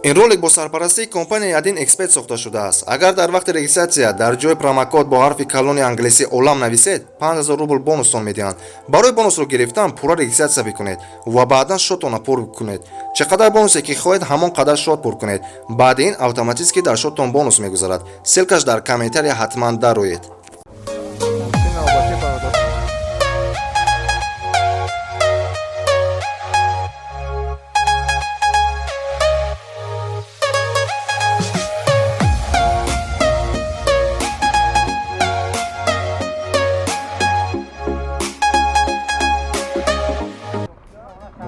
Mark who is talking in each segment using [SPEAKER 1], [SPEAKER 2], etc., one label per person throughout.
[SPEAKER 1] Ин ролик бо сарпарастии компанияи 1 Эксперт сохта шудааст. Агар дар вақти регистратсия дар ҷои промокод бо ҳарфи калони англисӣ «Олам» нависед, 5000 рубл бонустон медиҳанд. Барои бонусро гирифтан пурра регистратсия бикунед ва баъдан шотонро пур кунед. Чӣ қадар бонусе ки хоҳед, ҳамон қадар шот пур кунед. Баъди ин автоматически дар шоттон бонус мегузарад. Ссылка ш дар комментария, ҳатман дароед.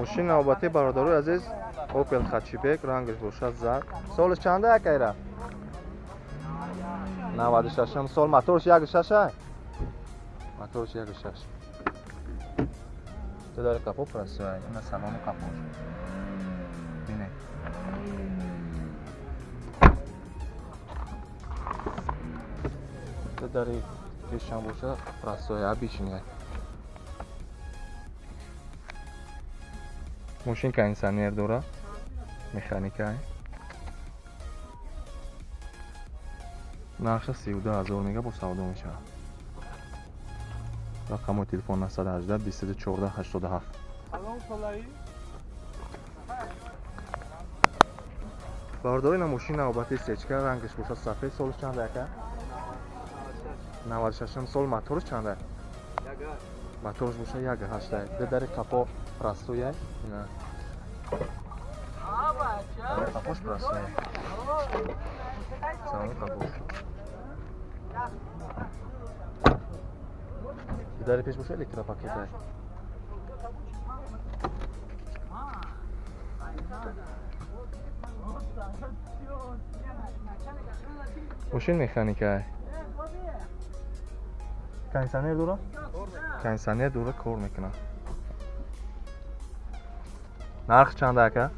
[SPEAKER 2] Мошини навбатӣ, бародарои азиз, Опел Хэтчбек, рангаш бошад зард. Солаш чанда, акайра? 96 сол, моторш 1,6, моторш 1,6. Ту дари капо простой, ина салони капош. Бине, ту дари пешам боша простой, обычный. Мошин кондиционер дора, механика. Нархша 32 000 мега, бо савдо мешавад. Рақамҳои телефон 918 22 14 87. Бародари, ина мошин навбати сечка, рангаш бошад сафед. Солаш чанда, ака? 96 сол, моторш чанда? Моторш боша 1,8. Дари капо простой, ина дари капош простой, салони капош. Дари пеш боша электропакет. Мошин механика, кондиционер дора, кондиционер дора, кор мекунад. Нарх чанда, ака?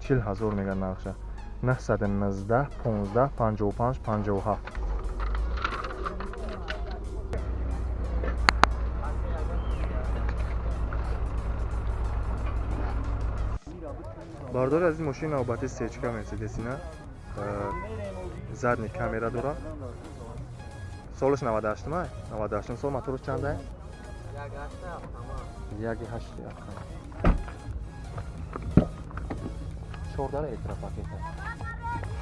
[SPEAKER 2] 40 000 мегӯяд нархша. 919 15 55 57. Бардори аз ин, мошини навбати сечка Мерседесина, задний камера дора. Солаш 98, 98 сол, мотораш чанда? 1,8. Чордара электропакета.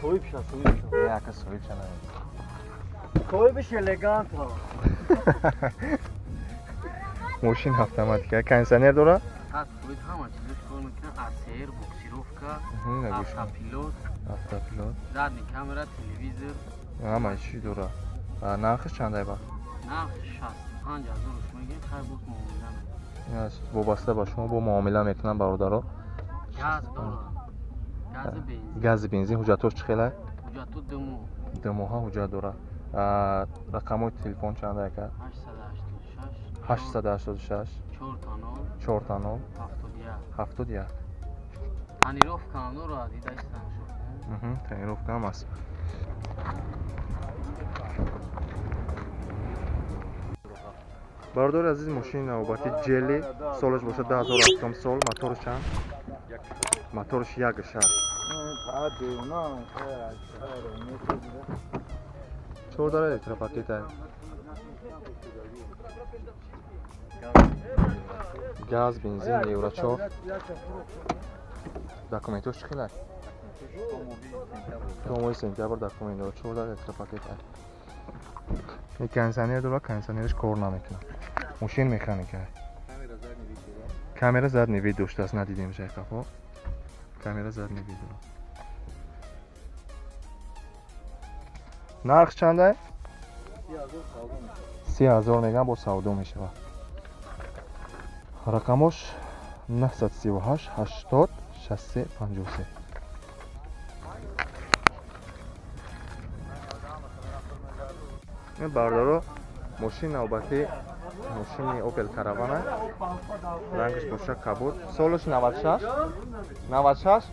[SPEAKER 3] Соҳибша, соҳибша.
[SPEAKER 2] Яка соҳибша на.
[SPEAKER 3] Соҳибиш элегант.
[SPEAKER 2] Мошин автоматика, кондиционер дора.
[SPEAKER 4] Ҳаст, соҳиб ҳама чизош кор мекунад: АСР, буксировка, автопилот.
[SPEAKER 2] Автопилот.
[SPEAKER 4] Задний камера, телевизор.
[SPEAKER 2] Ҳама чӣ дора. Нархаш чандай ба?
[SPEAKER 4] Нарх 65 000 мегӯем, хайр, боз муомила.
[SPEAKER 2] Вобаста ба шумо бо муомила мекунам, бародаро.
[SPEAKER 4] Газ дора, гази бензин.
[SPEAKER 2] Гази бензин. Ҳуҷҷатош чӣ хела?
[SPEAKER 4] Ҳуҷҷату 2 моҳ.
[SPEAKER 2] 2 моҳа ҳуҷҷат дора. Рақамҳои телефон чанда, ака?
[SPEAKER 4] 886.
[SPEAKER 2] 886.
[SPEAKER 4] 4 та 0.
[SPEAKER 2] 4 та 0.
[SPEAKER 4] 71.
[SPEAKER 2] 71.
[SPEAKER 4] Тонировка ҳам дора, дидаистан.
[SPEAKER 2] Тонировка ҳам аст. Бародари азиз, мошини навбати Ҷелли, солаш бошад 2007 сол, моторш чанд? Моторш 1,6. Чордара электропакета, газ, бензин, евро 4. Документош чӣ хелак? То моҳи сентябр документ дорад. Чордара электропакета, кондиционер дорад, кондиционераш кор намекунад. Мошин механика, камера задний вид доштааст, надидем шайқафо. Камера задний вид дорад. Нарх чанда? 30 000 мегӯям, бо савдо мешавад. Рақамош 938 80 63 53. Ин, бародаро, мошини навбатӣ, мошини Опел Каравана, рангаш боша кабуд, солаш 96, 96,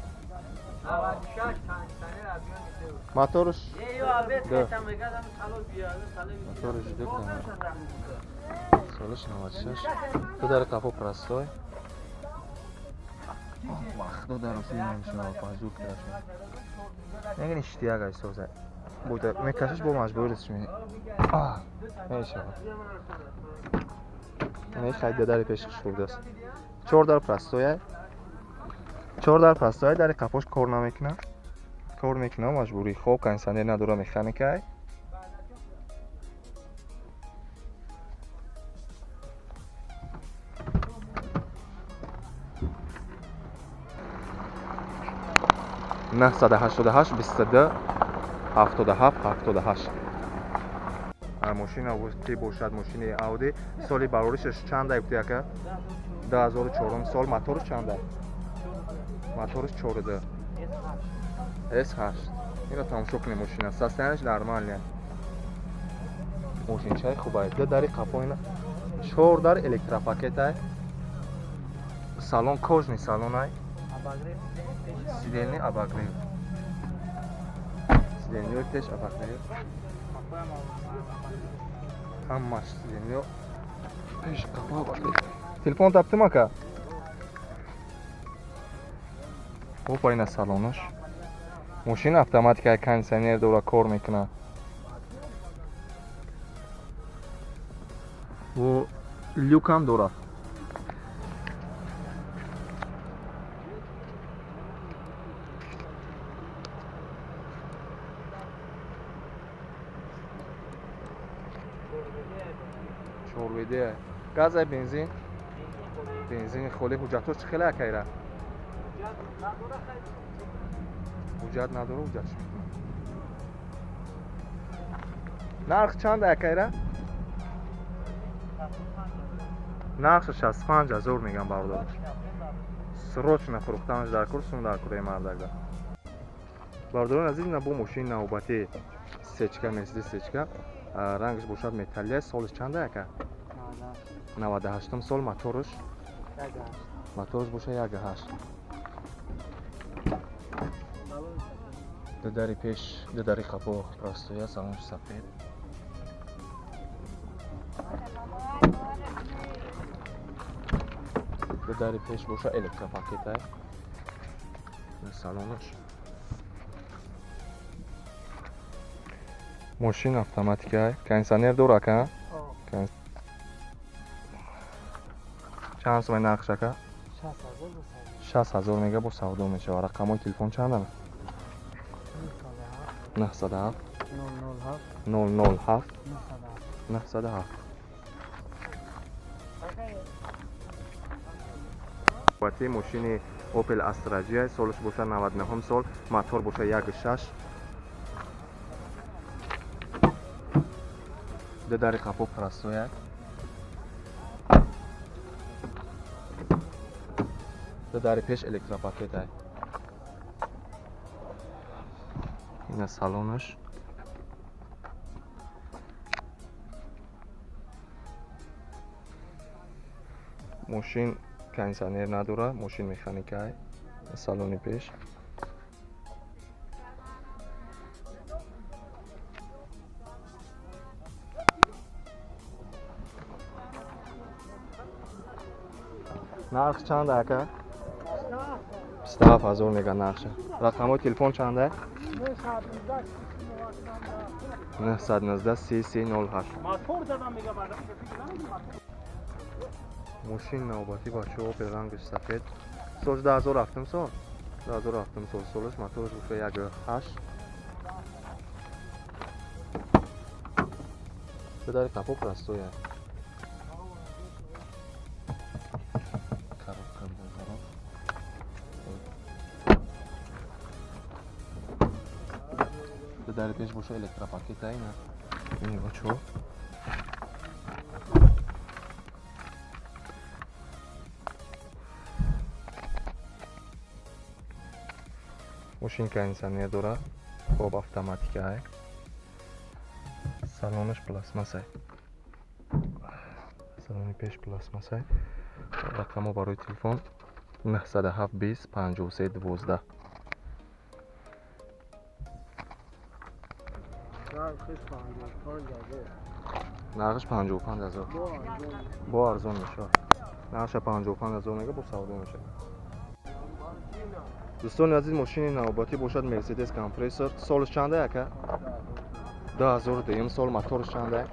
[SPEAKER 2] моторш д, моторш д, солаш 96. Ду дари қафо простой. Вақто дар Русия намешавад, пазур кардашон. Мегӯни иштияк ай соза. Буда мекашиш бо маҷбур аст шуми. Мешавад. Не хайда дари пеш шурдааст. Чор дар простоя. Чор дар простоя, дари қафош кор намекунад. Кор мекунад маҷбурӣ. Хоб кондитсионер надора, механикай. 988 22 77 78. Мошина ки бошад мошини Ауди, соли бароришаш чанда гуфти ака? 2004 сол. Моторш чанда? Моторш 4 S8. Инро тамошо кунем мошина. Состоянияш нормальне. Мошинчаи хубай. Ду дари қафо ина 4 дар электропакетай. Салон кожный салонай. Сидельни обогрев. Сидельниё пеш обогрев. Ҳамаш сидельниё пеш қафо обогрев. Телефон таптим ака? Опа, ина салонаш. Мошина автоматика, кондитсионер дора, кор мекунад. Во люкам дора. Чорведе. Газай бензин? Бензини холӣ. Ҳуҷҷатҳош чӣ хеле акайра? Ҳуҷҷат надора, ҳуҷҷатш мекунад. Нарх чанд акайра? Нархш 65 000 меган бародарош. Срочно фурӯхтанаш дар кор, сум дар кораи мардакда. Бародарони азиз, ина бо мошини навбатӣ сечка, Мерседес сечка. Рангаш бошад металлия. Солиш чанда ака? 98 сол. Моторш? Моторш боша 1.8. Ду дари пеш, ду дари қафо простоя, салонш сафед. Ду дари пеш боша электропакетай. Салонаш. Мошин автоматикай. Кондитсионер дора ака? Чанд сумай нархш ака? 60 000 мега бо савдо мешавад. Рақамҳои телефон чандам? 907 007 907. Бати мошини Opel Astra G, солаш боша 99 сол, мотор боша 1.6. Ду дари қафо простояк. Ду дари пеш электропакетай. Ина салонаш. Мошин кондитсионер надора, мошин механикай. Салони пеш. Нарх чанд ака? 27 000 мега нархша. Рақамҳои телефон чанда? 919 3308. Мошин навбатӣ бачаҳо, Opel рангаш сафед. Соли 2007 сол. 2007 сол солаш, мотораш боша 1.8. Ду дари қафо простоя. Коробка бозарон. Ду дари пеш боша электропакета ина. Ини бачаҳо. Мошин кондитсионер дора, хоб автоматикай. Салонаш пластмассай. Салони пеш пластмассай. Рақамҳо барои телефон 907 20 53 12. Нархш 55 000. Бо арзон мешавад. Нархша 55 000 мега, бо савдо мешавад. Дӯстони азиз, мошини навбатӣ бошад Мерседес компрессор. Солаш чанда, ака? 2002 сол. Мотораш чанда?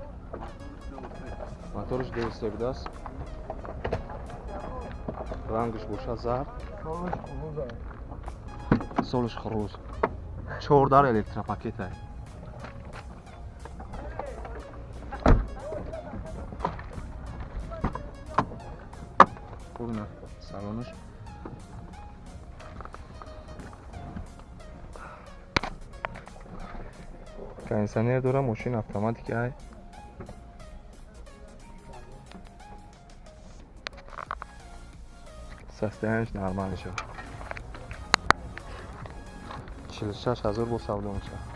[SPEAKER 2] Мотораш 2 будааст. Рангаш бошад зард. Солаш хурӯз. Чордар электропакета. Хуб, салонаш. Кондиционер дора, мошин автоматики ай. Состояние ш нормально шуд. 46 000 бо савдо мешавад.